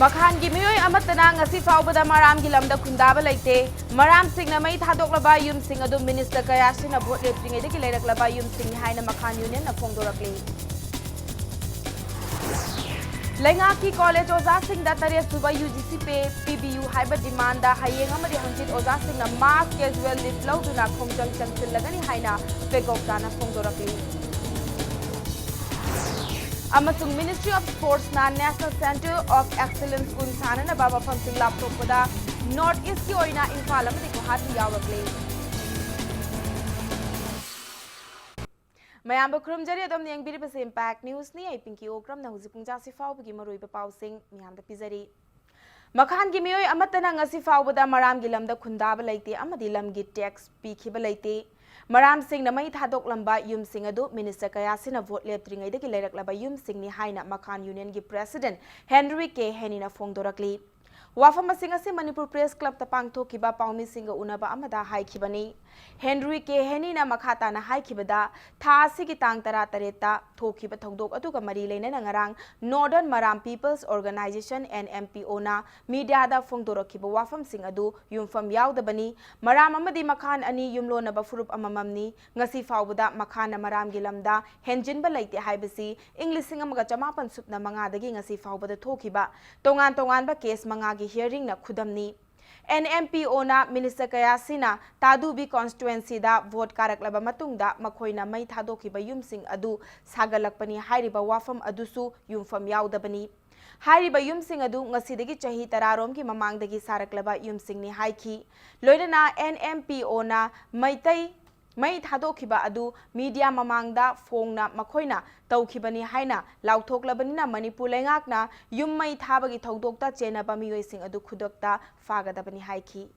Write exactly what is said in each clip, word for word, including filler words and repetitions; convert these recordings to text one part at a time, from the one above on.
ꯃꯈꯥꯟꯒꯤ ꯃꯤꯑꯣꯏ ꯑꯃꯠꯇꯅ ꯉꯁꯤ ꯐꯥꯎꯕꯗ ꯃꯔꯥꯝꯒꯤ ꯂꯝꯗ ꯈꯨꯟꯗꯥꯕ ꯂꯩꯇꯦ꯫ ꯃꯔꯥꯝꯁꯤꯡꯅ ꯃꯩ ꯊꯥꯗꯣꯛꯂꯕ ꯌꯨꯝꯁꯤꯡ ꯑꯗꯨ ꯃꯤꯅꯤꯁꯇꯔ ꯀꯌꯥꯁꯤꯅ ꯚꯣꯠ ꯂꯦꯞꯇ꯭ꯔꯤꯉꯩꯗꯒꯤ ꯂꯩꯔꯛꯂꯕ ꯌꯨꯝꯁꯤꯡꯅꯤ ꯍꯥꯏꯅ ꯃꯈꯥꯟ ꯌꯨꯅꯤꯌꯟꯅ ꯐꯣꯡꯗꯣꯔꯛꯂꯤ꯫ ꯂꯩꯉꯥꯛꯀꯤ ꯀꯣꯂꯦꯖ ꯑꯣꯖꯥꯁꯤꯡꯗ ꯇꯔꯦꯠ ꯁꯨꯕ ꯌꯨ ꯖꯤ ꯁꯤ ꯄꯦ ꯄꯤꯕꯤꯌꯨ ꯍꯥꯏꯕ ꯗꯤꯃꯥꯟꯗ ꯍꯌꯦꯡ ꯑꯃꯗꯤ ꯍꯪꯆꯤꯠ ꯑꯣꯖꯥꯁꯤꯡꯅ ꯃꯥꯁ ꯀꯦꯖꯨꯋꯦꯜ ꯂꯤꯚ ꯂꯧꯗꯨꯅ ꯈꯣꯡꯖꯪ ꯆꯪꯁꯤꯜꯂꯒꯅꯤ ꯍꯥꯏꯅ ꯄꯦꯀꯣꯛꯇꯥꯅ ꯐꯣꯡꯗꯣꯔꯛꯂꯤ꯫ ꯑꯃꯁꯨꯡ Ministry of Sportsꯅ National Centre of Excellence ꯒꯨꯟ ꯁꯥꯟꯅꯅꯕ ꯃꯐꯝꯁꯤꯡ ꯂꯥꯞꯊꯣꯛꯄꯗ North Eastꯀꯤ ꯑꯣꯏꯅ ꯏꯝꯐꯥꯜ ꯑꯃꯗꯤ ꯒꯨꯋꯥꯍꯥꯇꯤ ꯌꯥꯎꯔꯛꯂꯤ꯫ ꯃꯌꯥꯝꯕꯨ ꯈꯨꯔꯨꯝꯖꯔꯤ, ꯑꯗꯣꯝꯅ ꯌꯦꯡꯕꯤꯔꯤꯕꯁꯤ Impact Newsꯅꯤ꯫ ꯑꯩ ꯄꯤꯡꯀꯤ ꯑꯣꯀ꯭ꯔꯝꯅ ꯍꯧꯖꯤꯛ ꯄꯨꯡ ꯖꯥꯁꯤ ꯐꯥꯎꯕꯒꯤ ꯃꯔꯨꯑꯣꯏꯕ ꯄꯥꯎꯁꯤꯡ ꯃꯤꯌꯥꯝꯗ ꯄꯤꯖꯔꯤ꯫ ꯃꯈꯥꯟꯒꯤ ꯃꯤꯑꯣꯏ ꯑꯃꯠꯇꯅ ꯉꯁꯤ ꯐꯥꯎꯕꯗ ꯃꯔꯥꯝꯒꯤ ꯂꯝꯗ ꯈꯨꯟꯗꯥꯕ ꯂꯩꯇꯦ ꯑꯃꯗꯤ ꯂꯝꯒꯤ ꯇꯦꯛꯁ ꯄꯤꯈꯤꯕ ꯂꯩꯇꯦ꯫ ꯃꯔꯥꯝꯁꯤꯡꯅ ꯃꯩ ꯊꯥꯗꯣꯛꯂꯝꯕ ꯌꯨꯝꯁꯤꯡ ꯑꯗꯨ ꯃꯤꯅꯤꯁꯇꯔ ꯀꯌꯥꯁꯤꯅ ꯚꯣꯠ ꯂꯦꯞꯇ꯭ꯔꯤꯉꯩꯗꯒꯤ ꯂꯩꯔꯛꯂꯕ ꯌꯨꯝꯁꯤꯡꯅꯤ ꯍꯥꯏꯅ ꯃꯈꯥꯟ ꯌꯨꯅꯤꯌꯟꯒꯤ ꯄ꯭ꯔꯦꯁꯤꯗꯦꯟꯠ ꯍꯦꯟꯔꯤ ꯀꯦ ꯍꯦꯅꯤꯅ ꯐꯣꯡꯗꯣꯔꯛꯂꯤ꯫ ꯋꯥꯐꯝ ꯑꯁꯤꯡ ꯑꯁꯤ ꯃꯅꯤꯄꯨꯔ ꯄ꯭ꯔꯦꯁ ꯀ꯭ꯂꯕꯇ ꯄꯥꯡꯊꯣꯛꯈꯤꯕ ꯄꯥꯎꯃꯤꯁꯤꯡꯒ ꯎꯅꯕ ꯑꯃꯗ ꯍꯥꯏꯈꯤꯕꯅꯤ꯫ ꯍꯦꯟꯔꯤ ꯀꯦ ꯍꯦꯅꯤꯅ ꯃꯈꯥ ꯇꯥꯅ ꯍꯥꯏꯈꯤꯕꯗ, ꯊꯥ ꯑꯁꯤꯒꯤ ꯇꯥꯡ ꯇꯔꯥꯇꯔꯦꯠꯇ ꯊꯣꯛꯈꯤꯕ ꯊꯧꯗꯣꯛ ꯑꯗꯨꯒ ꯃꯔꯤ ꯂꯩꯅꯅ ꯉꯔꯥꯡ Northern Maram People's Organisation, N M P Oꯅ ꯃꯤꯗꯤꯌꯥꯗ ꯐꯣꯡꯗꯣꯔꯛꯈꯤꯕ ꯋꯥꯐꯝꯁꯤꯡ ꯑꯗꯨ ꯌꯨꯝꯐꯝ ꯌꯥꯎꯗꯕꯅꯤ꯫ ꯃꯔꯥꯝ ꯑꯃꯗꯤ ꯃꯈꯥꯟ ꯑꯅꯤ ꯌꯨꯝꯂꯣꯟꯅꯕ ꯐꯨꯔꯨꯞ ꯑꯃꯃꯝꯅꯤ꯫ ꯉꯁꯤ ꯐꯥꯎꯕꯗ ꯃꯈꯥꯟꯅ ꯃꯔꯥꯝꯒꯤ ꯂꯝꯗ ꯍꯦꯟꯖꯤꯟꯕ ꯂꯩꯇꯦ ꯍꯥꯏꯕꯁꯤ ꯏꯪ ꯂꯤꯁꯤꯡ ꯑꯃꯒ ꯆꯃꯥꯄꯟ ꯁꯨꯞꯅ ꯃꯉꯥꯗꯒꯤ ꯉꯁꯤ ꯐꯥꯎꯕꯗ ꯊꯣꯛꯈꯤꯕ ꯇꯣꯉꯥꯟ ꯇꯣꯉꯥꯟꯕ ꯀꯦꯁ ꯃꯉꯥꯒꯤ ꯍꯤꯌꯔꯤꯡꯅ ꯈꯨꯗꯝꯅꯤ꯫ N M P Oꯅ ꯃꯤꯅꯤꯁꯇꯔ ꯀꯌꯥꯁꯤꯅ ꯇꯥꯗꯨꯕꯤ ꯀꯣꯟꯁꯇꯤꯇ꯭ꯋꯦꯟꯁꯤꯗ ꯚꯣꯠ ꯀꯥꯔꯛꯂꯕ ꯃꯇꯨꯡꯗ ꯃꯈꯣꯏꯅ ꯃꯩ ꯊꯥꯗꯣꯛꯈꯤꯕ ꯌꯨꯝꯁꯤꯡ ꯑꯗꯨ ꯁꯥꯒꯠꯂꯛꯄꯅꯤ ꯍꯥꯏꯔꯤꯕ ꯋꯥꯐꯝ ꯑꯗꯨꯁꯨ ꯌꯨꯝꯐꯝ ꯌꯥꯎꯗꯕꯅꯤ꯫ ꯍꯥꯏꯔꯤꯕ ꯌꯨꯝꯁꯤꯡ ꯑꯗꯨ ꯉꯁꯤꯗꯒꯤ ꯆꯍꯤ ꯇꯔꯥꯔꯣꯝꯒꯤ ꯃꯃꯥꯡꯗꯒꯤ ꯁꯥꯔꯛꯂꯕ ꯌꯨꯝꯁꯤꯡꯅꯤ ꯍꯥꯏꯈꯤ꯫ ꯂꯣꯏꯅꯅ N M P Oꯅ ꯃꯩꯇꯩ ꯃꯩ ꯊꯥꯗꯣꯛꯈꯤꯕ ꯑꯗꯨ ꯃꯤꯗꯤꯌꯥ ꯃꯃꯥꯡꯗ ꯐꯣꯡꯅ ꯃꯈꯣꯏꯅ ꯇꯧꯈꯤꯕꯅꯤ ꯍꯥꯏꯅ ꯂꯥꯎꯊꯣꯛꯂꯕꯅꯤꯅ ꯃꯅꯤꯄꯨꯔ ꯂꯩꯉꯥꯛꯅ ꯌꯨꯝ ꯃꯩ ꯊꯥꯕꯒꯤ ꯊꯧꯗꯣꯛꯇ ꯆꯦꯟꯅꯕ ꯃꯤꯑꯣꯏꯁꯤꯡ ꯑꯗꯨ ꯈꯨꯗꯛꯇ ꯐꯥꯒꯗꯕꯅꯤ ꯍꯥꯏꯈꯤ꯫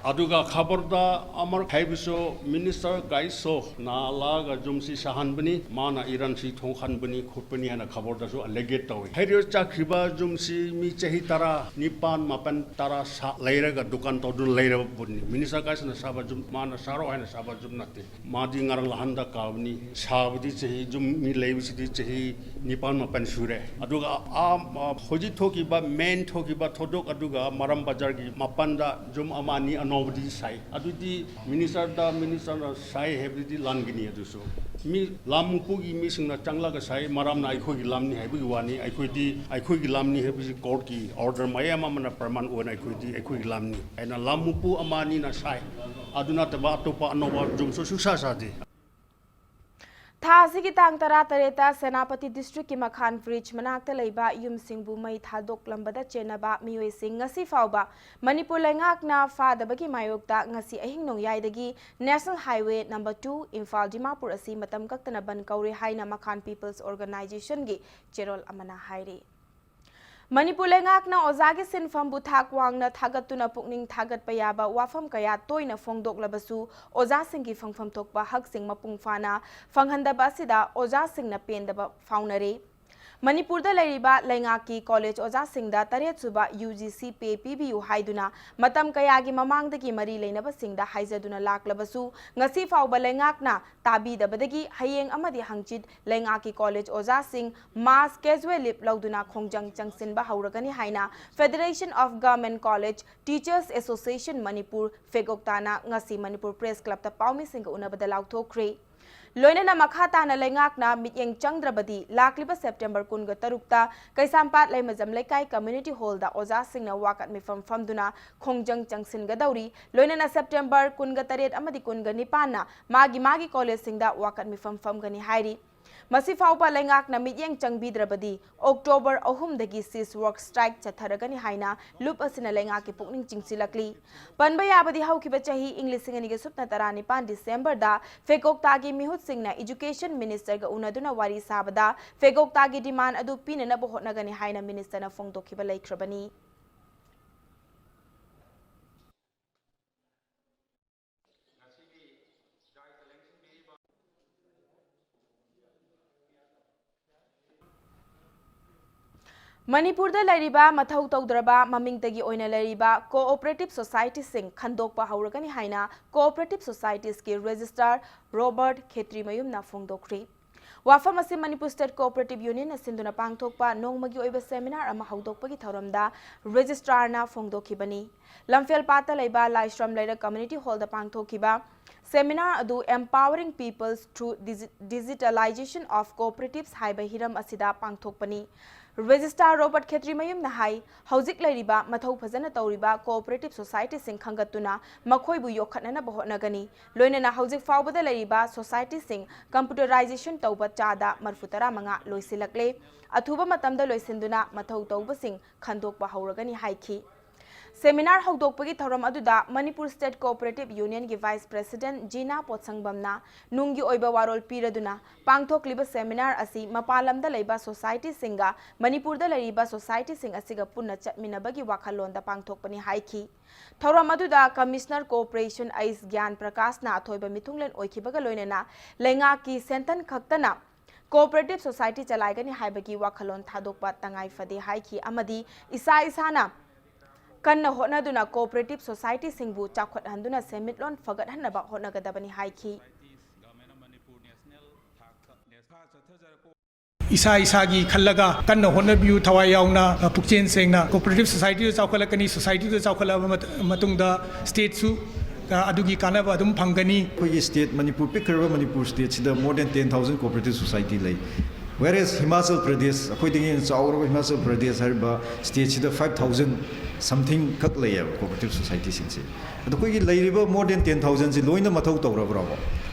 ꯑꯗꯨꯒ ꯈꯕꯔꯗ ꯑꯃꯔꯛ ꯍꯥꯏꯕꯁꯨ ꯃꯤꯅꯤꯁꯇꯔ ꯀꯥꯏꯁꯣꯅ ꯂꯥꯛꯑꯒ ꯌꯨꯝꯁꯤ ꯁꯥꯍꯟꯕꯅꯤ, ꯃꯥꯅ ꯏꯔꯥꯟꯁꯤ ꯊꯣꯡꯍꯟꯕꯅꯤ ꯈꯣꯠꯄꯅꯤ ꯍꯥꯏꯅ ꯈꯕꯔꯗꯁꯨ ꯑꯂꯦꯒꯦꯠ ꯇꯧꯏ꯫ ꯍꯥꯏꯔꯤꯕ ꯆꯠꯈꯤꯕ ꯌꯨꯝꯁꯤ ꯃꯤ ꯆꯍꯤ ꯇꯔꯥ, ꯅꯤꯄꯥꯟ, ꯃꯥꯄꯟ, ꯇꯔꯥ ꯁꯥ-, ꯂꯩꯔꯒ ꯗꯨꯀꯥꯟ ꯇꯧꯗꯨꯅ ꯂꯩꯔꯕ ꯄꯣꯠꯅꯤ꯫ ꯃꯤꯅꯤꯁꯇꯔ ꯀꯥꯏꯁꯣꯅ ꯁꯥꯕ ꯌꯨꯝ, ꯃꯥꯅ ꯁꯥꯔꯣ ꯍꯥꯏꯅ ꯁꯥꯕ ꯌꯨꯝ ꯅꯠꯇꯦ꯫ ꯃꯥꯗꯤ ꯉꯔꯥꯡ ꯂꯍꯥꯟꯗ ꯀꯥꯕꯅꯤ꯫ ꯁꯥꯕꯗꯤ ꯆꯍꯤ, ꯌꯨꯝ ꯃꯤ ꯂꯩꯕꯁꯤꯗꯤ ꯆꯍꯤ ꯅꯤꯄꯥꯟ ꯃꯥꯄꯟ ꯁꯨꯔꯦ꯫ ꯑꯗꯨꯒ ꯑꯥ, ꯑꯥ, ꯍꯧꯖꯤꯛ ꯊꯣꯛꯈꯤꯕ, ꯃꯦꯟ ꯊꯣꯛꯈꯤꯕ ꯊꯧꯗꯣꯛ ꯑꯗꯨꯒ ꯃꯔꯥꯝ ꯕꯖꯥꯔꯒꯤ ꯃꯄꯥꯟꯗ ꯌꯨꯝ ꯑꯃ ꯑꯅꯤ ꯑꯅꯧꯕꯗꯤ ꯁꯥꯏ꯫ ꯑꯗꯨꯗꯤ ꯃꯤꯅꯤꯁꯇꯔꯗ, ꯃꯤꯅꯤꯁꯇꯔꯅ ꯁꯥꯏ ꯍꯥꯏꯕꯗꯨꯗꯤ ꯂꯥꯟꯒꯅꯤ꯫ ꯑꯗꯨꯁꯨ ꯃꯤ ꯂꯝ ꯃꯄꯨꯒꯤ ꯃꯤꯁꯤꯡꯅ ꯆꯪꯂꯒ ꯁꯥꯏ, ꯃꯔꯝꯅ ꯑꯩꯈꯣꯏꯒꯤ ꯂꯝꯅꯤ ꯍꯥꯏꯕꯒꯤ ꯋꯥꯅꯤ꯫ ꯑꯩꯈꯣꯏꯗꯤ ꯑꯩꯈꯣꯏꯒꯤ ꯂꯝꯅꯤ ꯍꯥꯏꯕꯁꯤ ꯀꯣꯔꯠꯀꯤ ꯑꯣꯔꯗꯔ ꯃꯌꯥꯝ ꯑꯃꯅ ꯄ꯭ꯔꯃꯥꯟ ꯑꯣꯏꯅ ꯑꯩꯈꯣꯏꯗꯤ ꯑꯩꯈꯣꯏꯒꯤ ꯂꯝꯅꯤ ꯍꯥꯏꯅ ꯂꯝ ꯃꯄꯨ ꯑꯃ ꯑꯅꯤꯅ ꯁꯥꯏ꯫ ꯑꯗꯨ ꯅꯠꯇꯕ ꯑꯇꯣꯞꯄ ꯑꯅꯧꯕ ꯌꯨꯝꯁꯨ ꯁꯨꯡꯁꯥ ꯁꯥꯗꯦ꯫ ꯊꯥ ꯑꯁꯤꯒꯤ ꯇꯥꯡ ꯇꯔꯥꯇꯔꯦꯠꯇ ꯁꯦꯅꯥꯄꯇꯤ ꯗꯤꯁꯇ꯭ꯔꯤꯛꯀꯤ ꯃꯈꯥꯟ ꯕ꯭ꯔꯤꯖ ꯃꯅꯥꯛꯇ ꯂꯩꯕ ꯌꯨꯝꯁꯤꯡꯕꯨ ꯃꯩ ꯊꯥꯗꯣꯛꯂꯝꯕꯗ ꯆꯦꯟꯅꯕ ꯃꯤꯑꯣꯏꯁꯤꯡ ꯉꯁꯤ ꯐꯥꯎꯕ ꯃꯅꯤꯄꯨꯔ ꯂꯩꯉꯥꯛꯅ ꯐꯥꯗꯕꯒꯤ ꯃꯥꯌꯣꯛꯇ ꯉꯁꯤ ꯑꯍꯤꯡ ꯅꯣꯡꯌꯥꯏꯗꯒꯤ national highway number two Imphal Dimapur ꯑꯁꯤ ꯃꯇꯝ ꯀꯛꯇꯅ ꯕꯟ ꯀꯧꯔꯦ ꯍꯥꯏꯅ ꯃꯈꯥꯟ ꯄꯤꯄꯜꯁ ꯑꯣꯔꯒꯅꯥꯏꯖꯦꯁꯟꯒꯤ ꯆꯦꯔꯣꯜ ꯑꯃꯅ ꯍꯥꯏꯔꯤ꯫ ꯃꯅꯤꯄꯨꯔ ꯂꯩꯉꯥꯛꯅ ꯑꯣꯖꯥꯒꯤ ꯁꯤꯟꯐꯝꯕꯨ ꯊꯥꯛ ꯋꯥꯡꯅ ꯊꯥꯒꯠꯇꯨꯅ ꯄꯨꯛꯅꯤꯡ ꯊꯥꯒꯠꯄ ꯌꯥꯕ ꯋꯥꯐꯝ ꯀꯌꯥ ꯇꯣꯏꯅ ꯐꯣꯡꯗꯣꯛꯂꯕꯁꯨ ꯑꯣꯖꯥꯁꯤꯡꯒꯤ ꯐꯪꯐꯝ ꯊꯣꯛꯄ ꯍꯛꯁꯤꯡ ꯃꯄꯨꯡ ꯐꯥꯅ ꯐꯪꯍꯟꯗꯕ ꯑꯁꯤꯗ ꯑꯣꯖꯥꯁꯤꯡꯅ ꯄꯦꯟꯗꯕ ꯐꯥꯎꯅꯔꯤ꯫ ꯃꯅꯤꯄꯨꯔꯗ ꯂꯩꯔꯤꯕ ꯂꯩꯉꯥꯛꯀꯤ ꯀꯣꯂꯦꯖ ꯑꯣꯖꯥꯁꯤꯡꯗ ꯇꯔꯦꯠ ꯁꯨꯕ ꯌꯨ ꯖꯤ ꯁꯤ ꯄꯦ ꯄꯤꯕꯤꯌꯨ ꯍꯥꯏꯗꯨꯅ ꯃꯇꯝ ꯀꯌꯥꯒꯤ ꯃꯃꯥꯡꯗꯒꯤ ꯃꯔꯤ ꯂꯩꯅꯕꯁꯤꯡꯗ ꯍꯥꯏꯖꯗꯨꯅ ꯂꯥꯛꯂꯕꯁꯨ ꯉꯁꯤ ꯐꯥꯎꯕ ꯂꯩꯉꯥꯛꯅ ꯇꯥꯕꯤꯗꯕꯗꯒꯤ ꯍꯌꯦꯡ ꯑꯃꯗꯤ ꯍꯪꯆꯤꯠ ꯂꯩꯉꯥꯛꯀꯤ ꯀꯣꯂꯦꯖ ꯑꯣꯖꯥꯁꯤꯡ ꯃꯥꯁ ꯀꯦꯖꯨꯋꯦꯜ ꯂꯤꯞ ꯂꯧꯗꯨꯅ ꯈꯣꯡꯖꯪ ꯆꯪꯁꯤꯟꯕ ꯍꯧꯔꯒꯅꯤ ꯍꯥꯏꯅ Federation of Government College Teachers Association Manipur, ꯐꯦꯒꯣꯛꯇꯥꯅ ꯉꯁꯤ ꯃꯅꯤꯄꯨꯔ ꯄ꯭ꯔꯦꯁ ꯀ꯭ꯂꯕꯇ ꯄꯥꯎꯃꯤꯁꯤꯡꯒ ꯎꯅꯕꯗ ꯂꯥꯎꯊꯣꯛꯈ꯭ꯔꯦ꯫ ꯂꯣꯏꯅꯅ ꯃꯈꯥ ꯇꯥꯅ ꯂꯩꯉꯥꯛꯅ ꯃꯤꯠꯌꯦꯡ ꯆꯪꯗ꯭ꯔꯕꯗꯤ ꯂꯥꯛꯂꯤꯕ ꯁꯦꯞꯇꯦꯝꯕꯔ ꯀꯨꯟꯒ ꯇꯔꯨꯛꯇ ꯀꯩꯁꯥꯝꯄꯥꯠ ꯂꯩꯃꯖꯝ ꯂꯩꯀꯥꯏ ꯀꯝꯃ꯭ꯌꯨꯅꯤꯇꯤ ꯍꯣꯜꯗ ꯑꯣꯖꯥꯁꯤꯡꯅ ꯋꯥꯀꯠ ꯃꯤꯐꯝ ꯐꯝꯗꯨꯅ ꯈꯣꯡꯖꯪ ꯆꯪꯁꯤꯟꯒꯗꯧꯔꯤ꯫ ꯂꯣꯏꯅꯅ ꯁꯦꯞꯇꯦꯝꯕꯔ ꯀꯨꯟꯒ ꯇꯔꯦꯠ ꯑꯃꯗꯤ ꯀꯨꯟꯒ ꯅꯤꯄꯥꯟꯅ ꯃꯥꯒꯤ ꯃꯥꯒꯤ ꯀꯣꯂꯦꯖꯁꯤꯡꯗ ꯋꯥꯀꯠ ꯃꯤꯐꯝ ꯐꯝꯒꯅꯤ ꯍꯥꯏꯔꯤ꯫ ꯃꯁꯤ ꯐꯥꯎꯕ ꯂꯩꯉꯥꯛꯅ ꯃꯤꯠꯌꯦꯡ ꯆꯪꯕꯤꯗ꯭ꯔꯕꯗꯤ ꯑꯣꯛꯇꯣꯕꯔ ꯑꯍꯨꯝꯗꯒꯤ cease work strike ꯆꯠꯊꯔꯒꯅꯤ ꯍꯥꯏꯅ ꯂꯨꯞ ꯑꯁꯤꯅ ꯂꯩꯉꯥꯛꯀꯤ ꯄꯨꯛꯅꯤꯡ ꯆꯤꯡꯁꯤꯜꯂꯛꯂꯤ꯫ ꯄꯟꯕ ꯌꯥꯕꯗꯤ ꯍꯧꯈꯤꯕ ꯆꯍꯤ ꯏꯪ ꯂꯤꯁꯤꯡ ꯑꯅꯤꯒ ꯁꯨꯞꯅ ꯇꯔꯥꯅꯤꯄꯥꯟ ꯗꯤꯁꯦꯝꯕꯔꯗ ꯐꯦꯀꯣꯛꯇꯥꯒꯤ ꯃꯤꯍꯨꯠꯁꯤꯡꯅ ꯏꯖꯨꯀꯦꯁꯟ ꯃꯤꯅꯤꯁꯇꯔꯒ ꯎꯅꯗꯨꯅ ꯋꯥꯔꯤ ꯁꯥꯕꯗ ꯐꯦꯀꯣꯛꯇꯥꯒꯤ ꯗꯤꯃꯥꯟ ꯑꯗꯨ ꯄꯤꯅꯅꯕ ꯍꯣꯠꯅꯒꯅꯤ ꯍꯥꯏꯅ ꯃꯤꯅꯤꯁꯇꯔꯅ ꯐꯣꯡꯗꯣꯛꯈꯤꯕ ꯂꯩꯈ꯭ꯔꯕꯅꯤ꯫ ꯃꯅꯤꯄꯨꯔꯗ ꯂꯩꯔꯤꯕ ꯃꯊꯧ ꯇꯧꯗ꯭ꯔꯕ ꯃꯃꯤꯡꯇꯒꯤ ꯑꯣꯏꯅ ꯂꯩꯔꯤꯕ ꯀꯣꯑꯣꯄꯔꯦꯇꯤꯚ ꯁꯣꯁꯥꯏꯇꯤꯁꯤꯡ ꯈꯟꯗꯣꯛꯄ ꯍꯧꯔꯒꯅꯤ ꯍꯥꯏꯅ ꯀꯣꯑꯣꯄꯔꯦꯇꯤꯚ ꯁꯣꯁꯥꯏꯇꯤꯁꯀꯤ ꯔꯦꯖꯤꯁꯇ꯭ꯔꯥꯔ ꯔꯣꯕꯔꯠ ꯈꯦꯇ꯭ꯔꯤꯃꯌꯨꯝꯅ ꯐꯣꯡꯗꯣꯛꯈ꯭ꯔꯤ꯫ ꯋꯥꯐꯝ ꯑꯁꯤ ꯃꯅꯤꯄꯨꯔ ꯁ꯭ꯇꯦꯠ ꯀꯣꯑꯣꯄꯔꯦꯇꯤꯚ ꯌꯨꯅꯤꯌꯟꯅ ꯁꯤꯟꯗꯨꯅ ꯄꯥꯡꯊꯣꯛꯄ ꯅꯣꯡꯃꯒꯤ ꯑꯣꯏꯕ ꯁꯦꯃꯤꯅꯥꯔ ꯑꯃ ꯍꯧꯗꯣꯛꯄꯒꯤ ꯊꯧꯔꯝꯗ ꯔꯦꯖꯤꯁꯇ꯭ꯔꯥꯔꯅ ꯐꯣꯡꯗꯣꯛꯈꯤꯕꯅꯤ꯫ ꯂꯝꯐꯦꯜꯄꯥꯠꯇ ꯂꯩꯕ ꯂꯥꯏꯁ꯭ꯔꯝ ꯂꯩꯔꯛ ꯀꯝꯃ꯭ꯌꯨꯅꯤꯇꯤ ꯍꯣꯜꯗ ꯄꯥꯡꯊꯣꯛꯈꯤꯕ ꯁꯦꯃꯤꯅꯥꯔ ꯑꯗꯨ Empowering Peoples Through Digi-, Digitalization of Cooperatives ꯍꯥꯏꯕ ꯍꯤꯔꯝ ꯑꯁꯤꯗ ꯄꯥꯡꯊꯣꯛꯄꯅꯤ꯫ ꯔꯦꯖꯤꯁꯇ꯭ꯔꯥꯔ ꯔꯣꯕꯔꯠ ꯈꯦꯇ꯭ꯔꯤꯃꯌꯨꯝꯅ ꯍꯥꯏ, ꯍꯧꯖꯤꯛ ꯂꯩꯔꯤꯕ ꯃꯊꯧ ꯐꯖꯅ ꯇꯧꯔꯤꯕ ꯀꯣꯑꯣꯄꯔꯦꯇꯤꯚ ꯁꯣꯁꯥꯏꯇꯤꯁꯤꯡ ꯈꯟꯒꯠꯇꯨꯅ ꯃꯈꯣꯏꯕꯨ ꯌꯣꯛꯈꯠꯅꯅꯕ ꯍꯣꯠꯅꯒꯅꯤ꯫ ꯂꯣꯏꯅꯅ ꯍꯧꯖꯤꯛ ꯐꯥꯎꯕꯗ ꯂꯩꯔꯤꯕ ꯁꯣꯁꯥꯏꯇꯤꯁꯤꯡ ꯀꯝꯄ꯭ꯌꯨꯇꯔꯥꯏꯖꯦꯁꯟ ꯇꯧꯕ ꯆꯥꯗ ꯃꯔꯤꯐꯨ ꯇꯔꯥ ꯃꯉꯥ ꯂꯣꯏꯁꯤꯜꯂꯛꯂꯦ꯫ ꯑꯊꯨꯕ ꯃꯇꯝꯗ ꯂꯣꯏꯁꯤꯟꯗꯨꯅ ꯃꯊꯧ ꯇꯧꯕꯁꯤꯡ ꯈꯟꯗꯣꯛꯄ ꯍꯧꯔꯒꯅꯤ ꯍꯥꯏꯈꯤ꯫ ꯁꯦꯃꯤꯅꯥꯔ ꯍꯧꯗꯣꯛꯄꯒꯤ ꯊꯧꯔꯝ ꯑꯗꯨꯗ ꯃꯅꯤꯄꯨꯔ ꯁ꯭ꯇꯦꯠ ꯀꯣꯑꯣꯄꯔꯦꯇꯤꯚ ꯌꯨꯅꯤꯌꯟꯒꯤ ꯚꯥꯏꯁ ꯄ꯭ꯔꯦꯁꯤꯗꯦꯟꯠ ꯖꯤꯅꯥ ꯄꯣꯠꯁꯪꯕꯝꯅ ꯅꯨꯡꯒꯤ ꯑꯣꯏꯕ ꯋꯥꯔꯣꯜ ꯄꯤꯔꯗꯨꯅ ꯄꯥꯡꯊꯣꯛꯂꯤꯕ ꯁꯦꯃꯤꯅꯥꯔ ꯑꯁꯤ ꯃꯄꯥꯟ ꯂꯝꯗ ꯂꯩꯕ ꯁꯣꯁꯥꯏꯇꯤꯁꯤꯡꯒ ꯃꯅꯤꯄꯨꯔꯗ ꯂꯩꯔꯤꯕ ꯁꯣꯁꯥꯏꯇꯤꯁꯤꯡ ꯑꯁꯤꯒ ꯄꯨꯟꯅ ꯆꯠꯃꯤꯟꯅꯕꯒꯤ ꯋꯥꯈꯜꯂꯣꯟꯗ ꯄꯥꯡꯊꯣꯛꯄꯅꯤ ꯍꯥꯏꯈꯤ꯫ ꯊꯧꯔꯝ ꯑꯗꯨꯗ ꯀꯃꯤꯁꯅꯔ ꯀꯣꯑꯣꯄꯔꯦꯁꯟ ꯑꯩꯆ ꯒ꯭ꯌꯥꯟ ꯄ꯭ꯔꯀꯥꯁꯅ ꯑꯊꯣꯏꯕ ꯃꯤꯊꯨꯡꯂꯦꯟ ꯑꯣꯏꯈꯤꯕꯒ ꯂꯣꯏꯅꯅ ꯂꯩꯉꯥꯛꯀꯤ ꯁꯦꯟꯊꯪ ꯈꯛꯇꯅ ꯀꯣꯑꯣꯄꯔꯦꯇꯤꯚ ꯁꯣꯁꯥꯏꯇꯤ ꯆꯂꯥꯏꯒꯅꯤ ꯍꯥꯏꯕꯒꯤ ꯋꯥꯈꯜꯂꯣꯟ ꯊꯥꯗꯣꯛꯄ ꯇꯉꯥꯏ ꯐꯗꯦ ꯍꯥꯏꯈꯤ ꯑꯃꯗꯤ ꯏꯁꯥ ꯏꯁꯥꯅ ꯀꯟꯅ ꯍꯣꯠꯅꯗꯨꯅ ꯀꯣꯑꯣꯄꯔꯦꯇꯤꯚ ꯁꯣꯁꯥꯏꯇꯤꯁꯤꯡꯕꯨ ꯆꯥꯎꯈꯠꯍꯟꯗꯨꯅ ꯁꯦꯟꯃꯤꯠꯂꯣꯟ ꯐꯒꯠꯍꯟꯅꯕ ꯍꯣꯠꯅꯒꯗꯕꯅꯤ ꯍꯥꯏꯈꯤ꯫ ꯏꯁꯥ ꯏꯁꯥꯒꯤ ꯈꯜꯂꯒ ꯀꯟꯅ ꯍꯣꯠꯅꯕꯤꯌꯨ, ꯊꯋꯥꯏ ꯌꯥꯎꯅ, ꯑ, ꯄꯨꯛꯆꯦꯜ ꯁꯦꯡꯅ꯫ ꯀꯣꯑꯣꯄꯔꯦꯇꯤꯚ ꯁꯣꯁꯥꯏꯇꯤꯗꯨ ꯆꯥꯎꯈꯠꯂꯛꯀꯅꯤ, ꯁꯣꯁꯥꯏꯇꯤꯗꯨ ꯆꯥꯎꯈꯠꯂꯛꯑꯕ ꯃꯠ-, ꯃꯇꯨꯡꯗ ꯁ꯭ꯇꯦꯠꯁꯨ, ꯑ, ꯑꯗꯨꯒꯤ ꯀꯥꯟꯅꯕ ꯑꯗꯨꯝ ꯐꯪꯒꯅꯤ꯫ ꯑꯩꯈꯣꯏꯒꯤ ꯁ꯭ꯇꯦꯠ ꯃꯅꯤꯄꯨꯔ, ꯄꯤꯛꯈ꯭ꯔꯕ ꯃꯅꯤꯄꯨꯔ ꯁ꯭ꯇꯦꯠꯁꯤꯗ more than ten thousand cooperative society ꯂꯩ꯫ Whereas ꯍꯤꯃꯥꯆꯜ ꯄ꯭ꯔꯗꯦꯁ, ꯑꯩꯈꯣꯏꯗꯒꯤ ꯍꯦꯟꯅ ꯆꯥꯎꯔꯕ ꯍꯤꯃꯥꯆꯜ ꯄ꯭ꯔꯗꯦꯁ ꯍꯥꯏꯔꯤꯕ ꯁ꯭ꯇꯦꯠꯁꯤꯗ five thousand something ꯈꯛ ꯂꯩꯌꯦꯕ ꯀꯣꯑꯣꯄꯔꯦꯇꯤꯚ ꯁꯣꯁꯥꯏꯇꯤꯁꯤꯡꯁꯦ꯫ ꯑꯗꯣ ꯑꯩꯈꯣꯏꯒꯤ ꯂꯩꯔꯤꯕ more than ten thousandꯁꯤ ꯂꯣꯏꯅ ꯃꯊꯧ ꯇꯧꯔꯕ꯭ꯔꯣ?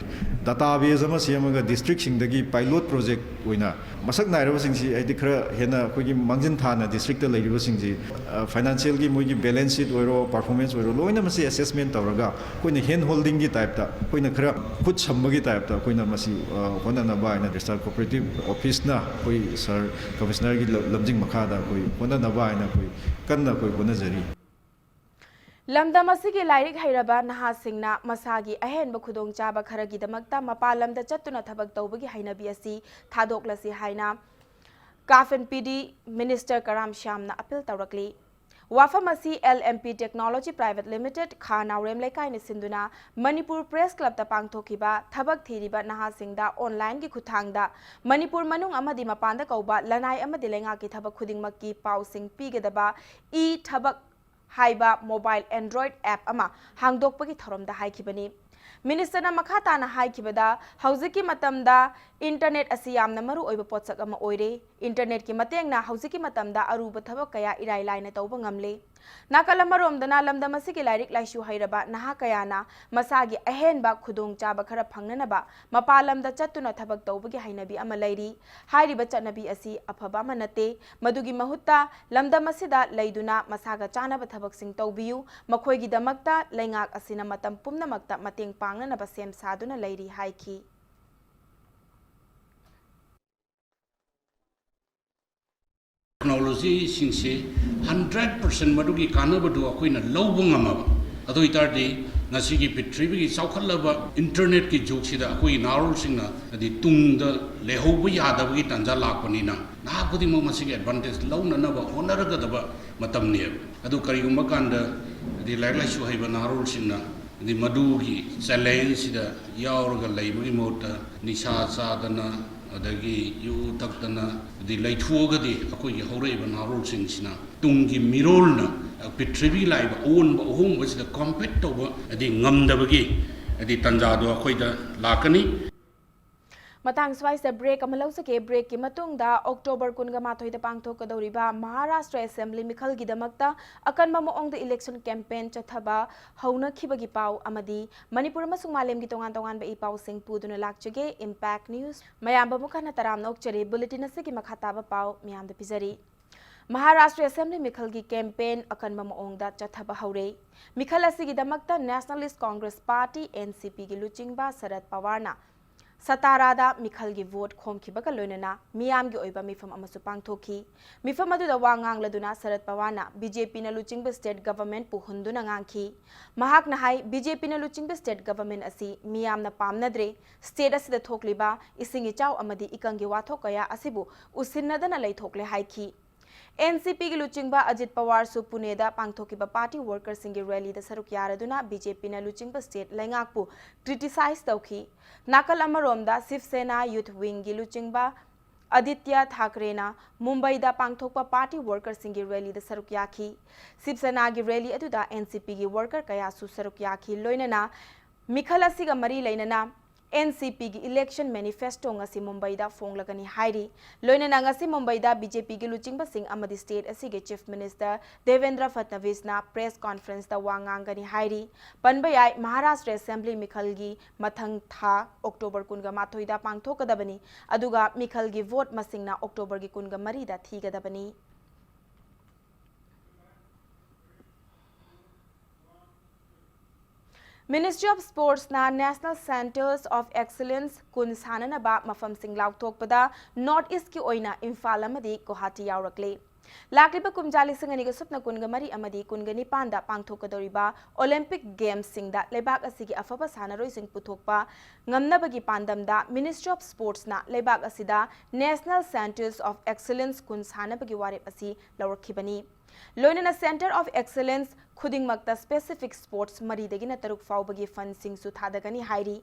Database ꯑꯃ ꯁꯦꯝꯃꯒ ꯗꯤꯁꯇ꯭ꯔꯤꯛꯁꯤꯡꯗꯒꯤ pilot project ꯑꯣꯏꯅ ꯃꯁꯛ ꯅꯥꯏꯔꯕꯁꯤꯡꯁꯤ, ꯍꯥꯏꯗꯤ, ꯈꯔ ꯍꯦꯟꯅ ꯑꯩꯈꯣꯏꯒꯤ ꯃꯥꯡꯖꯤꯟ ꯊꯥꯅ ꯗꯤꯁꯇ꯭ꯔꯤꯛꯇ ꯂꯩꯔꯤꯕꯁꯤꯡꯁꯤ, ꯑ, ꯐꯥꯏꯅꯥꯟꯁꯤꯌꯦꯜꯒꯤ ꯃꯣꯏꯒꯤ balance sheet ꯑꯣꯏꯔꯣ, performance ꯑꯣꯏꯔꯣ, ꯂꯣꯏꯅ ꯃꯁꯤ assessment ꯇꯧꯔꯒ ꯑꯩꯈꯣꯏꯅ hand holdingꯒꯤ typeꯇ, ꯑꯩꯈꯣꯏꯅ ꯈꯔ ꯈꯨꯠ ꯁꯝꯕꯒꯤ typeꯇ ꯑꯩꯈꯣꯏꯅ ꯃꯁꯤ, ꯑ, ꯍꯣꯠꯅꯅꯕ ꯍꯥꯏꯅ district cooperative officeꯅ ꯑꯩꯈꯣꯏ ꯁꯥꯔ ꯀꯃꯤꯁꯅꯔꯒꯤ ꯂ-, ꯂꯝꯖꯤꯡ ꯃꯈꯥꯗ ꯑꯩꯈꯣꯏ ꯍꯣꯠꯅꯅꯕ ꯍꯥꯏꯅ ꯑꯩꯈꯣꯏ ꯀꯟꯅ ꯑꯩꯈꯣꯏ ꯍꯣꯠꯅꯖꯔꯤ꯫ ꯂꯝꯗꯝ ꯑꯁꯤꯒꯤ ꯂꯥꯏꯔꯤꯛ ꯍꯩꯔꯕ ꯅꯍꯥꯁꯤꯡꯅ ꯃꯁꯥꯒꯤ ꯑꯍꯦꯟꯕ ꯈꯨꯗꯣꯡꯆꯥꯕ ꯈꯔꯒꯤꯗꯃꯛꯇ ꯃꯄꯥꯟ ꯂꯝꯗ ꯆꯠꯇꯨꯅ ꯊꯕꯛ ꯇꯧꯕꯒꯤ ꯍꯩꯅꯕꯤ ꯑꯁꯤ ꯊꯥꯗꯣꯛꯂꯁꯤ ꯍꯥꯏꯅ ꯀꯥꯐꯟ ꯄꯤꯗꯤ ꯃꯤꯅꯤꯁꯇꯔ ꯀꯔꯥꯝ ꯁ꯭ꯌꯥꯝꯅ ꯑꯄꯤꯜ ꯇꯧꯔꯛꯂꯤ꯫ ꯋꯥꯐꯝ ꯑꯁꯤ L M P Technology Private Limited, ꯈꯥ ꯅꯥꯎꯔꯦꯝ ꯂꯩꯀꯥꯏꯅ ꯁꯤꯟꯗꯨꯅ ꯃꯅꯤꯄꯨꯔ ꯄ꯭ꯔꯦꯁ ꯀ꯭ꯂꯕꯇ ꯄꯥꯡꯊꯣꯛꯈꯤꯕ ꯊꯕꯛ ꯊꯤꯔꯤꯕ ꯅꯍꯥꯁꯤꯡꯗ online ꯒꯤ ꯈꯨꯠꯊꯥꯡꯗ ꯃꯅꯤꯄꯨꯔ ꯃꯅꯨꯡ ꯑꯃꯗꯤ ꯃꯄꯥꯟꯗ ꯀꯧꯕ ꯂꯅꯥꯏ ꯑꯃꯗꯤ ꯂꯩꯉꯥꯛꯀꯤ ꯊꯕꯛ ꯈꯨꯗꯤꯡꯃꯛꯀꯤ ꯄꯥꯎꯁꯤꯡ ꯄꯤꯒꯗꯕ ꯏ ꯊꯕꯛ ꯍꯥꯏꯕ mobile Android app ꯑꯃ ꯍꯥꯡꯗꯣꯛꯄꯒꯤ ꯊꯧꯔꯝꯗ ꯍꯥꯏꯈꯤꯕꯅꯤ꯫ ꯃꯤꯅꯤꯁꯇꯔꯅ ꯃꯈꯥ ꯇꯥꯅ ꯍꯥꯏꯈꯤꯕꯗ, ꯍꯧꯖꯤꯛꯀꯤ ꯃꯇꯝꯗ internet ꯑꯁꯤ ꯌꯥꯝꯅ ꯃꯔꯨ ꯑꯣꯏꯕ ꯄꯣꯠꯁꯛ ꯑꯃ ꯑꯣꯏꯔꯦ꯫ Internet ꯀꯤ ꯃꯇꯦꯡꯅ ꯍꯧꯖꯤꯛꯀꯤ ꯃꯇꯝꯗ ꯑꯔꯨꯕ ꯊꯕꯛ ꯀꯌꯥ ꯏꯔꯥꯏ ꯂꯥꯏꯅ ꯇꯧꯕ ꯉꯝꯂꯦ꯫ ꯅꯥꯀꯜ ꯑꯃꯔꯣꯝꯗꯅ ꯂꯝꯗꯝ ꯑꯁꯤꯒꯤ ꯂꯥꯏꯔꯤꯛ ꯂꯥꯏꯁꯨ ꯍꯩꯔꯕ ꯅꯍꯥ ꯀꯌꯥꯅ ꯃꯁꯥꯒꯤ ꯑꯍꯦꯟꯕ ꯈꯨꯗꯣꯡꯆꯥꯕ ꯈꯔ ꯐꯪꯅꯅꯕ ꯃꯄꯥꯟ ꯂꯝꯗ ꯆꯠꯇꯨꯅ ꯊꯕꯛ ꯇꯧꯕꯒꯤ ꯍꯩꯅꯕꯤ ꯑꯃ ꯂꯩꯔꯤ꯫ ꯍꯥꯏꯔꯤꯕ ꯆꯠꯅꯕꯤ ꯑꯁꯤ ꯑꯐꯕ ꯑꯃ ꯅꯠꯇꯦ꯫ ꯃꯗꯨꯒꯤ ꯃꯍꯨꯠꯇ ꯂꯝꯗꯝ ꯑꯁꯤꯗ ꯂꯩꯗꯨꯅ ꯃꯁꯥꯒ ꯆꯥꯅꯕ ꯊꯕꯛꯁꯤꯡ ꯇꯧꯕꯤꯌꯨ꯫ ꯃꯈꯣꯏꯒꯤꯗꯃꯛꯇ ꯂꯩꯉꯥꯛ ꯑꯁꯤꯅ ꯃꯇꯝ ꯄꯨꯝꯅꯃꯛꯇ ꯃꯇꯦꯡ ꯄꯥꯡꯅꯅꯕ ꯁꯦꯝ ꯁꯥꯗꯨꯅ ꯂꯩꯔꯤ ꯍꯥꯏꯈꯤ꯫ Technology ꯁꯤꯡꯁꯦ hundred percent ꯃꯗꯨꯒꯤ ꯀꯥꯟꯅꯕꯗꯨ ꯑꯩꯈꯣꯏꯅ ꯂꯧꯕ ꯉꯝꯃꯕ, ꯑꯗꯨ ꯑꯣꯏꯇꯥꯔꯗꯤ ꯉꯁꯤꯒꯤ ꯄ꯭ꯔꯤꯊꯤꯕꯤꯒꯤ ꯆꯥꯎꯈꯠꯂꯕ internet ꯀꯤ ꯖꯨꯒꯁꯤꯗ ꯑꯩꯈꯣꯏꯒꯤ ꯅꯍꯥꯔꯣꯜꯁꯤꯡꯅ ꯍꯥꯏꯗꯤ ꯇꯨꯡꯗ ꯂꯩꯍꯧꯕ ꯌꯥꯗꯕꯒꯤ ꯇꯥꯟꯖꯥ ꯂꯥꯛꯄꯅꯤꯅ, ꯅꯍꯥ ꯈꯨꯗꯤꯡꯃꯛ ꯃꯁꯤꯒꯤ advantage ꯂꯧꯅꯅꯕ ꯍꯣꯠꯅꯔꯒꯗꯕ ꯃꯇꯝꯅꯦꯕ꯫ ꯑꯗꯨ ꯀꯔꯤꯒꯨꯝꯕ ꯀꯥꯟꯗ ꯍꯥꯏꯗꯤ ꯂꯥꯏꯔꯤꯛ ꯂꯥꯏꯁꯨ ꯍꯩꯕ ꯅꯍꯥꯔꯣꯜꯁꯤꯡꯅ ꯍꯥꯏꯗꯤ ꯃꯗꯨꯒꯤ challenge ꯁꯤꯗ ꯌꯥꯎꯔꯒ ꯂꯩꯕꯒꯤ ꯃꯍꯨꯠꯇ ꯅꯤꯁꯥ ꯆꯥꯗꯅ, ꯑꯗꯒꯤ ꯌꯨ ꯊꯛꯇꯅ, ꯍꯥꯏꯗꯤ ꯂꯩꯊꯣꯛꯑꯒꯗꯤ ꯑꯩꯈꯣꯏꯒꯤ ꯍꯧꯔꯛꯏꯕ ꯅꯍꯥꯔꯣꯜꯁꯤꯡꯁꯤꯅ ꯇꯨꯡꯒꯤ ꯃꯤꯔꯣꯜꯅ ꯄ꯭ꯔꯤꯊꯤꯕꯤ ꯂꯥꯛꯏꯕ ꯑꯑꯣꯟꯕ ꯑꯍꯣꯡꯕꯁꯤꯗ compete ꯇꯧꯕ ꯍꯥꯏꯗꯤ ꯉꯝꯗꯕꯒꯤ ꯍꯥꯏꯗꯤ ꯇꯥꯟꯖꯥꯗꯣ ꯑꯩꯈꯣꯏꯗ ꯂꯥꯛꯀꯅꯤ꯫ ꯃꯇꯥꯡ ꯁ꯭ꯋꯥꯏꯁꯤꯗ break ꯑꯃ ꯂꯧꯖꯒꯦ꯫ Break ꯀꯤ ꯃꯇꯨꯡꯗ October ꯀꯨꯟꯒ ꯃꯥꯊꯣꯏꯗ ꯄꯥꯡꯊꯣꯛꯀꯗꯧꯔꯤꯕ ꯃꯍꯥꯔꯥꯁꯇ꯭ꯔ Assembly ꯃꯤꯈꯜꯒꯤꯗꯃꯛꯇ ꯑꯀꯟꯕ ꯃꯑꯣꯡꯗ election campaign ꯆꯠꯊꯕ ꯍꯧꯅꯈꯤꯕꯒꯤ ꯄꯥꯎ ꯑꯃꯗꯤ ꯃꯅꯤꯄꯨꯔ ꯑꯃꯁꯨꯡ ꯃꯥꯂꯦꯝꯒꯤ ꯇꯣꯉꯥꯟ ꯇꯣꯉꯥꯟꯕ ꯏ ꯄꯥꯎꯁꯤꯡ ꯄꯨꯗꯨꯅ ꯂꯥꯛꯆꯒꯦ꯫ Impact News꯫ ꯃꯌꯥꯝꯕꯨ ꯑꯃꯨꯛ ꯍꯟꯅ ꯇꯔꯥꯝꯅ ꯑꯣꯛꯆꯔꯤ꯫ Bulletin ꯑꯁꯤꯒꯤ ꯃꯈꯥ ꯇꯥꯕ ꯄꯥꯎ ꯃꯌꯥꯝꯗ ꯄꯤꯖꯔꯤ꯫ ꯃꯍꯥꯔꯥꯁꯇ꯭ꯔ Assembly ꯃꯤꯈꯜꯒꯤ campaign ꯑꯀꯟꯕ ꯃꯑꯣꯡꯗ ꯆꯠꯊꯕ ꯍꯧꯔꯦ꯫ ꯃꯤꯈꯜ ꯑꯁꯤꯒꯤꯗꯃꯛꯇ Nationalist Congress Party, N C P ꯒꯤ ꯂꯨꯆꯤꯡꯕ ꯁꯔꯗ ꯄꯋꯥꯔꯅ ꯁꯇꯥꯔꯥꯗ ꯃꯤꯈꯜꯒꯤ ꯚꯣꯠ ꯈꯣꯝꯈꯤꯕꯒ ꯂꯣꯏꯅꯅ ꯃꯤꯌꯥꯝꯒꯤ ꯑꯣꯏꯕ ꯃꯤꯐꯝ ꯑꯃꯁꯨ ꯄꯥꯡꯊꯣꯛꯈꯤ꯫ ꯃꯤꯐꯝ ꯑꯗꯨꯗ ꯋꯥ ꯉꯥꯡꯂꯗꯨꯅ ꯁꯔꯠ ꯄꯋꯥꯔꯅ ꯕꯤ ꯖꯦ ꯄꯤꯅ ꯂꯨꯆꯤꯡꯕ ꯁ꯭ꯇꯦꯠ ꯒꯚꯔꯟꯃꯦꯟꯠꯄꯨ ꯍꯨꯟꯗꯨꯅ ꯉꯥꯡꯈꯤ꯫ ꯃꯍꯥꯛꯅ ꯍꯥꯏ, ꯕꯤ ꯖꯦ ꯄꯤꯅ ꯂꯨꯆꯤꯡꯕ ꯁ꯭ꯇꯦꯠ ꯒꯚꯔꯟꯃꯦꯟꯠ ꯑꯁꯤ ꯃꯤꯌꯥꯝꯅ ꯄꯥꯝꯅꯗ꯭ꯔꯦ, ꯁ꯭ꯇꯦꯠ ꯑꯁꯤꯗ ꯊꯣꯛꯂꯤꯕ ꯏꯁꯤꯡ ꯏꯆꯥꯎ ꯑꯃꯗꯤ ꯏꯀꯪꯒꯤ ꯋꯥꯊꯣꯛ ꯀꯌꯥ ꯑꯁꯤꯕꯨ ꯎꯁꯤꯟꯅꯗꯅ ꯂꯩꯊꯣꯛꯂꯦ ꯍꯥꯏꯈꯤ꯫ ꯑꯦꯟ ꯁꯤ ꯄꯤꯒꯤ ꯂꯨꯆꯤꯡꯕ ꯑꯖꯤꯠ ꯄꯋꯥꯔꯁꯨ ꯄꯨꯅꯦꯗ ꯄꯥꯡꯊꯣꯛꯈꯤꯕ ꯄꯥꯔꯇꯤ ꯋꯥꯔꯀꯔꯁꯤꯡꯒꯤ ꯔꯦꯂꯤꯗ ꯁꯔꯨꯛ ꯌꯥꯔꯗꯨꯅ ꯕꯤ ꯖꯦ ꯄꯤꯅ ꯂꯨꯆꯤꯡꯕ ꯁ꯭ꯇꯦꯠ ꯂꯩꯉꯥꯛꯄꯨ ꯀ꯭ꯔꯤꯇꯤꯁꯥꯏꯖ ꯇꯧꯈꯤ꯫ ꯅꯥꯀꯜ ꯑꯃꯔꯣꯝꯗ ꯁꯤꯕ ꯁꯦꯅꯥ ꯌꯨꯊ ꯋꯤꯡꯒꯤ ꯂꯨꯆꯤꯡꯕ ꯑꯗꯤꯇ꯭ꯌ ꯊꯥꯀꯔꯦꯅ ꯃꯨꯝꯕꯩꯗ ꯄꯥꯡꯊꯣꯛꯄ ꯄꯥꯔꯇꯤ ꯋꯥꯔꯀꯔꯁꯤꯡꯒꯤ ꯔꯦꯂꯤꯗ ꯁꯔꯨꯛ ꯌꯥꯈꯤ꯫ ꯁꯤꯕ ꯁꯦꯅꯥꯒꯤ ꯔꯦꯂꯤ ꯑꯗꯨꯗ ꯑꯦꯟ ꯁꯤ ꯄꯤꯒꯤ ꯋꯥꯔꯀꯔ ꯀꯌꯥꯁꯨ ꯁꯔꯨꯛ ꯌꯥꯈꯤ꯫ ꯂꯣꯏꯅꯅ ꯃꯤꯈꯜ ꯑꯁꯤꯒ ꯃꯔꯤ ꯂꯩꯅꯅ ꯑꯦꯟ ꯁꯤ ꯄꯤꯒꯤ ꯏꯂꯦꯛꯁꯟ ꯃꯦꯅꯤꯐꯦꯁꯇꯣ ꯉꯁꯤ ꯃꯨꯝꯕꯩꯗ ꯐꯣꯡꯂꯒꯅꯤ ꯍꯥꯏꯔꯤ꯫ ꯂꯣꯏꯅꯅ ꯉꯁꯤ ꯃꯨꯝꯕꯩꯗ ꯕꯤ ꯖꯦ ꯄꯤꯒꯤ ꯂꯨꯆꯤꯡꯕꯁꯤꯡ ꯑꯃꯗꯤ ꯁ꯭ꯇꯦꯠ ꯑꯁꯤꯒꯤ ꯆꯤꯐ ꯃꯤꯅꯤꯁꯇꯔ ꯗꯦꯕꯦꯟꯗ꯭ꯔ ꯐꯠꯅꯕꯤꯁꯅ ꯄ꯭ꯔꯦꯁ ꯀꯣꯟꯐꯔꯦꯟꯁꯇ ꯋꯥ ꯉꯥꯡꯒꯅꯤ ꯍꯥꯏꯔꯤ꯫ ꯄꯟꯕ ꯌꯥꯏ, ꯃꯍꯥꯔꯥꯁꯇ꯭ꯔ ꯑꯦꯁꯦꯝꯕ꯭ꯂꯤ ꯃꯤꯈꯜꯒꯤ ꯃꯊꯪ ꯊꯥ ꯑꯣꯛꯇꯣꯕꯔ ꯀꯨꯟꯒ ꯃꯥꯊꯣꯏꯗ ꯄꯥꯡꯊꯣꯛꯀꯗꯕꯅꯤ, ꯑꯗꯨꯒ ꯃꯤꯈꯜꯒꯤ ꯚꯣꯠ ꯃꯁꯤꯡꯅ ꯑꯣꯛꯇꯣꯕꯔꯒꯤ ꯀꯨꯟꯒ ꯃꯔꯤꯗ ꯊꯤꯒꯗꯕꯅꯤ꯫ Ministry of Sportsꯅ National Centres of Excellence ꯀꯨꯟ ꯁꯥꯟꯅꯅꯕ ꯃꯐꯝꯁꯤꯡ ꯂꯥꯎꯊꯣꯛꯄꯗ ꯅꯣꯔꯠ ꯏꯁ꯭ꯠꯀꯤ ꯑꯣꯏꯅ ꯏꯝꯐꯥꯜ ꯑꯃꯗꯤ ꯒꯨꯋꯥꯍꯥꯇꯤ ꯌꯥꯎꯔꯛꯂꯦ꯫ ꯂꯥꯛꯂꯤꯕ ꯀꯨꯝꯖꯥ ꯂꯤꯁꯤꯡ ꯑꯅꯤꯒ ꯁꯨꯞꯅ ꯀꯨꯟꯒ ꯃꯔꯤ ꯑꯃꯗꯤ ꯀꯨꯟꯒ ꯅꯤꯄꯥꯟꯗ ꯄꯥꯡꯊꯣꯛꯀꯗꯧꯔꯤꯕ ꯑꯣꯂꯤꯝꯄꯤꯛ ꯒꯦꯝꯁꯁꯤꯡꯗ ꯂꯩꯕꯥꯛ ꯑꯁꯤꯒꯤ ꯑꯐꯕ ꯁꯥꯟꯅꯔꯣꯏꯁꯤꯡ ꯄꯨꯊꯣꯛꯄ ꯉꯝꯅꯕꯒꯤ ꯄꯥꯟꯗꯝꯗ Ministry of Sportsꯅ ꯂꯩꯕꯥꯛ ꯑꯁꯤꯗ National Centres of Excellence ꯀꯨꯟ ꯁꯥꯟꯅꯕꯒꯤ ꯋꯥꯔꯦꯞ ꯑꯁꯤ ꯂꯧꯔꯛꯈꯤꯕꯅꯤ꯫ ꯂꯣꯏꯅꯅ Centre of Excellence ꯈꯨꯗꯤꯡꯃꯛꯇ specific sports ꯃꯔꯤꯗꯒꯤꯅ ꯇꯔꯨꯛ ꯐꯥꯎꯕꯒꯤ ꯐꯟꯁꯤꯡꯁꯨ ꯊꯥꯗꯒꯅꯤ ꯍꯥꯏꯔꯤ꯫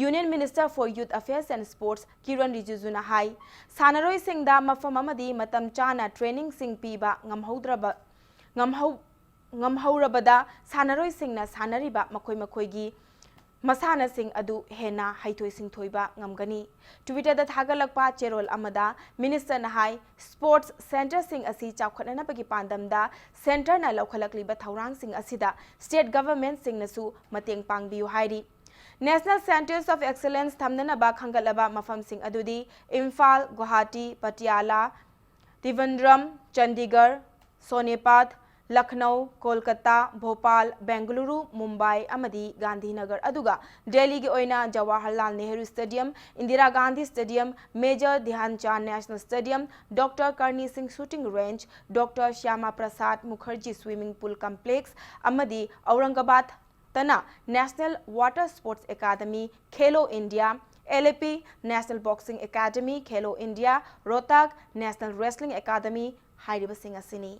Union Minister for Youth Affairs and Sports Kiran ꯔꯤꯖꯤꯖꯨꯅ ꯍꯥꯏ, ꯁꯥꯟꯅꯔꯣꯏꯁꯤꯡꯗ ꯃꯐꯝ ꯑꯃꯗꯤ ꯃꯇꯝ ꯆꯥꯅ ꯇ꯭ꯔꯦꯅꯤꯡꯁꯤꯡ ꯄꯤꯕ ꯉꯝꯍꯧꯗ꯭ꯔꯕ, ꯉꯝꯍꯧ-, ꯉꯝꯍꯧꯔꯕꯗ ꯁꯥꯟꯅꯔꯣꯏꯁꯤꯡꯅ ꯁꯥꯟꯅꯔꯤꯕ ꯃꯈꯣꯏ ꯃꯈꯣꯏꯒꯤ ꯃꯁꯥꯟꯅꯁꯤꯡ ꯑꯗꯨ ꯍꯦꯟꯅ ꯍꯩꯊꯣꯏ ꯁꯤꯡꯊꯣꯏꯕ ꯉꯝꯒꯅꯤ꯫ Twitterꯗ ꯊꯥꯒꯠꯂꯛꯄ ꯆꯦꯔꯣꯜ ꯑꯃꯗ ꯃꯤꯅꯤꯁꯇꯔꯅ ꯍꯥꯏ, sports centreꯁꯤꯡ ꯑꯁꯤ ꯆꯥꯎꯈꯠꯅꯅꯕꯒꯤ ꯄꯥꯟꯗꯝꯗ centreꯅ ꯂꯧꯈꯠꯂꯛꯂꯤꯕ ꯊꯧꯔꯥꯡꯁꯤꯡ ꯑꯁꯤꯗ state governmentꯁꯤꯡꯅꯁꯨ ꯃꯇꯦꯡ ꯄꯥꯡꯕꯤꯌꯨ ꯍꯥꯏꯔꯤ꯫ National Centres of Excellence ꯊꯝꯅꯅꯕ ꯈꯟꯒꯠꯂꯕ ꯃꯐꯝꯁꯤꯡ ꯑꯗꯨꯗꯤ ꯏꯝꯐꯥꯜ, ꯒꯨꯋꯥꯍꯥꯇꯤ, ꯄꯇꯤꯌꯥꯂꯥ, ꯇ꯭ꯔꯤꯕꯟꯗ꯭ꯔꯝ, ꯆꯟꯗꯤꯒꯔ, ꯁꯣꯅꯦꯄꯥꯠ, ꯂꯈꯅꯧ, ꯀꯣꯜꯀꯇꯥ, ꯚꯣꯄꯥꯜ, ꯕꯦꯡꯒꯂꯨꯔꯨ, ꯃꯨꯝꯕꯥꯏ ꯑꯃꯗꯤ ꯒꯥꯟꯙꯤꯅꯒꯔ, ꯑꯗꯨꯒ ꯗꯦꯜꯂꯤꯒꯤ ꯑꯣꯏꯅ Jawaharlal Nehru stadium, Indira Gandhi stadium, major Dhyan Chand national stadium, doctor Karni Singh shooting range, doctor Syama Prasad Mookerjee swimming pool complex ꯑꯃꯗꯤ ꯑꯧꯔꯪꯒꯕꯥꯗ ꯇꯅ national water sports academy, Khelo India, L A P, national boxing academy, Khelo India, Rohtak national wrestling academy ꯍꯥꯏꯔꯤꯕꯁꯤꯡ ꯑꯁꯤꯅꯤ꯫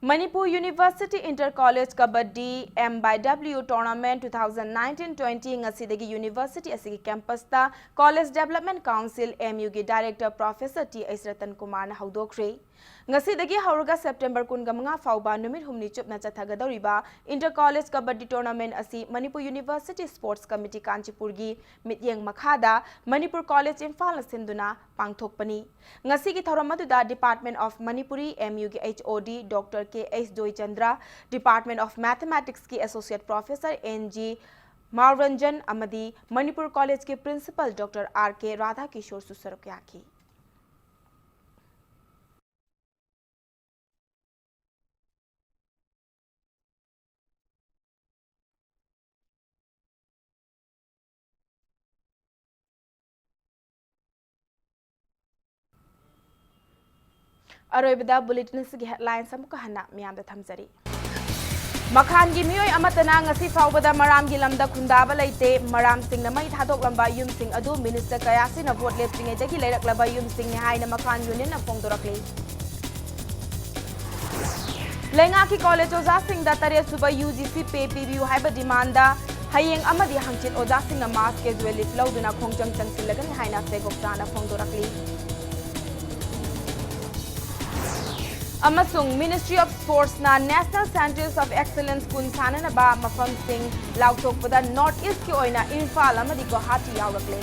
Manipur University Inter College Kabaddi M by W Tournament two thousand nineteen twenty ꯉꯁꯤꯗꯒꯤ university ꯑꯁꯤꯒꯤ campus ꯇ College Development Council, M U ꯒꯤ Director Professor T H Ratan Kumar ꯅ ꯍꯧꯗꯣꯛꯈ꯭ꯔꯦ꯫ ꯉꯁꯤꯗꯒꯤ ꯍꯧꯔꯒ September ꯀꯨꯟꯃꯉꯥ ꯐꯥꯎꯕ ꯅꯨꯃꯤꯠ ꯍꯨꯝꯅꯤ ꯆꯨꯞꯅ ꯆꯠꯊꯒꯗꯧꯔꯤꯕ Inter College Kabaddi Tournament ꯑꯁꯤ Manipur University Sports Committee ꯀꯥꯟꯆꯤꯄꯨꯔꯒꯤ ꯃꯤꯠꯌꯦꯡ ꯃꯈꯥꯗ Manipur College ꯏꯝꯐꯥꯜꯅ ꯁꯤꯟꯗꯨꯅ ꯄꯥꯡꯊꯣꯛꯄꯅꯤ꯫ ꯉꯁꯤꯒꯤ ꯊꯧꯔꯝ ꯑꯗꯨꯗ Department of Manipuri, M U ꯒꯤ H O D Doctor K H Joychandra, Department of Mathematics ꯀꯤ Associate Professor N G ꯃꯥꯎꯔꯟꯖꯟ ꯑꯃꯗꯤ ꯃꯅꯤꯄꯨꯔ ꯀꯣꯂꯦꯖꯀꯤ Principal Doctor R K ꯔꯥꯙꯥꯀꯤꯁꯣꯔꯁꯨ ꯁꯔꯨꯛ ꯌꯥꯈꯤ꯫ ꯑꯔꯣꯏꯕꯗ bulletin ꯑꯁꯤꯒꯤ headlines ꯑꯃꯨꯛꯀ ꯍꯟꯅ ꯃꯤꯌꯥꯝꯗ ꯊꯝꯖꯔꯤ꯫ ꯃꯈꯥꯟꯒꯤ ꯃꯤꯑꯣꯏ ꯑꯃꯠꯇꯅ ꯉꯁꯤ ꯐꯥꯎꯕꯗ ꯃꯔꯥꯝꯒꯤ ꯂꯝꯗ ꯈꯨꯟꯗꯥꯕ ꯂꯩꯇꯦ꯫ ꯃꯔꯥꯝꯁꯤꯡꯅ ꯃꯩ ꯊꯥꯗꯣꯛꯂꯝꯕ ꯌꯨꯝꯁꯤꯡ ꯑꯗꯨ minister ꯀꯌꯥꯁꯤꯅ vote ꯂꯦꯞꯇ꯭ꯔꯤꯉꯩꯗꯒꯤ ꯂꯩꯔꯛꯂꯕ ꯌꯨꯝꯁꯤꯡꯅꯤ ꯍꯥꯏꯅ ꯃꯈꯥꯟ unionꯅ ꯐꯣꯡꯗꯣꯔꯛꯂꯤ꯫ ꯂꯩꯉꯥꯛꯀꯤ college ꯑꯣꯖꯥꯁꯤꯡꯗ ꯇꯔꯦꯠ ꯁꯨꯕ U G C pay ꯄꯤꯕꯤꯌꯨ ꯍꯥꯏꯕ demandꯗ ꯍꯌꯦꯡ ꯑꯃꯗꯤ ꯍꯪꯆꯤꯠ ꯑꯣꯖꯥꯁꯤꯡꯅ mass casual leave ꯂꯧꯗꯨꯅ ꯈꯣꯡꯖꯪ ꯆꯪꯁꯤꯜꯂꯒꯅꯤ ꯍꯥꯏꯅ ꯁꯦꯒꯣꯛꯆꯥꯅ ꯐꯣꯡꯗꯣꯔꯛꯂꯤ꯫ ꯑꯃꯁꯨꯡ Ministry of Sportsꯅ National Centres of Excellence ꯀꯨꯟ ꯁꯥꯅꯅꯕ ꯃꯐꯝꯁꯤꯡ ꯂꯥꯎꯊꯣꯛꯄꯗ North Eastꯀꯤ ꯑꯣꯏꯅ ꯏꯝꯐꯥꯜ ꯑꯃꯗꯤ ꯒꯨꯋꯥꯍꯥꯇꯤ ꯌꯥꯎꯔꯛꯂꯦ꯫